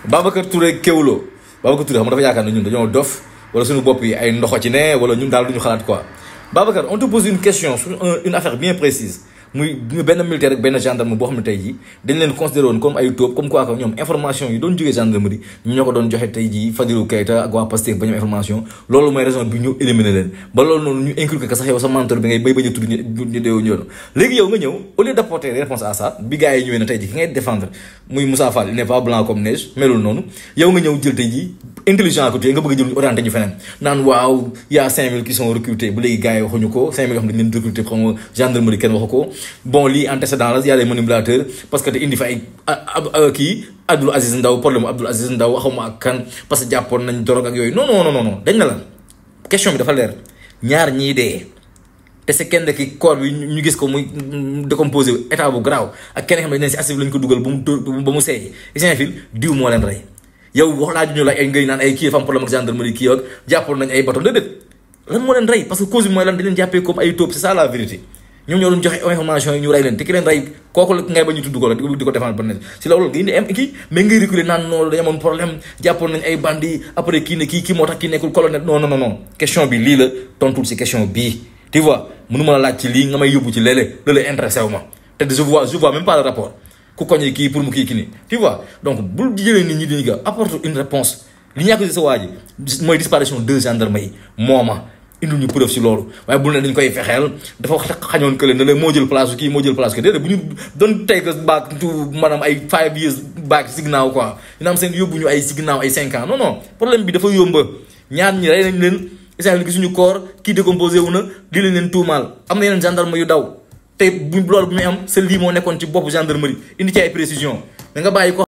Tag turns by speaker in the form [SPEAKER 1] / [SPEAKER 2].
[SPEAKER 1] Babacar Touré Kewlo Babacar Touré xam nga dafa yaakaar ne ñun dañoo dof wala suñu bopp yi ay ndoxo ci ne wala ñun daal duñu xalaat quoi. Babacar on te pose une question sur une affaire bien précise muy benn militaire ak benn gendarme boo xam ne tey jii dañ leen considéré woon comme ay tóob comme quoi que ñoom information yi doon jógee gendarmerie ñu ñoo ko doon joxe tey jii Fadilou Keita ak waa Pastef ba ñoom information loolu mooy raison bi ñu éliminer leen ba loolu noonu ñu inculqué que sax yow sa mentor bi ngay bay bañ a tudd ñu déew ñoonu léegi yow nga ñëw au lieu d'apporter des réponses à ça bi gars yi ñëwee na tey jii ki ngay défendre muy Moussa Fall il n'est pas blanc comme neige melul noonu yow nga ñëw jël tey jii intelligent à côté nga bëgg a jël ñu orienté ñu feneen naan waaw y a 5000 qui sont recrutés bu léegi gars yi waxuñu ko 5000 yoo xam ne dañ leen recruter xam nga gendarmerie kenn waxu ko bon lii antécédent la y a des manipulateurs parce que te indi fa ay kii Abdoul Aziz Ndaw problème Abdoul Aziz Ndaw waxuma ak kan parce que jàppoon nañ dorog ak yooyu non non non non dañ na la question bi dafa leer ñaar ñii dee te c'est kenn ki corps bi ñu gis ko muy décomposé état bu garaaw ak kenn xam ne si asif lañ ko dugal ba mu seey Saint-Fil diw moo leen rey yow wax laa ñu la ay ngay naan ay kii dafa am problème ak gendarmerie kii ak jàppoon nañ ay bateau déedéet lan moo leen rey parce que cause bi mooy lan dañ leen jàppee comme ay taupes c'est ça la vérité ñoom ñoo doon joxe information yi ñu rey leen te ki leen rey kooku la ngay ba ñu tudd ko la di ko défendre ba ne si loolu nga indi am kii mais ngay reculer naan noonu dañu amoon problème jàppoon nañ ay bandits après kii ne kii moo tax kii nekkul colonel non non non question bi lii la tontul si question bii tu vois mënuma la laaj ci lii nga may yóbbu ci léeg-léeg intéressé wu ma te je vois même pas le rapport ku koñe kii pour mu kii nii tu vois donc bul jëlee nit ñi dañuy ga apporte une réponse li ñu accusé sa waa ji mooy disparition 2 gendarmes yi mooma indi ñu preuve si loolu waaye bul ne dañ koy fexeel dafa wax xañoon que ne la moo jël place kii moo jël place que déedéet bu ñu doon tey que baak maanaam ay 5 years back si ginnaaw quoi dina am seen yóbbu ñu ay si ginnaaw ay 5 ans non non problème bi dafa yomba ñaar ñi rey nañ leen Israël gisuñu corps kii décomposé wu na di leen tuumaal am na yeneen gendarme yu daw te bu loolu bu muy am sa lii moo nekkoon ci bopp gendarmerie indi ci ay précision da nga bàyyi ko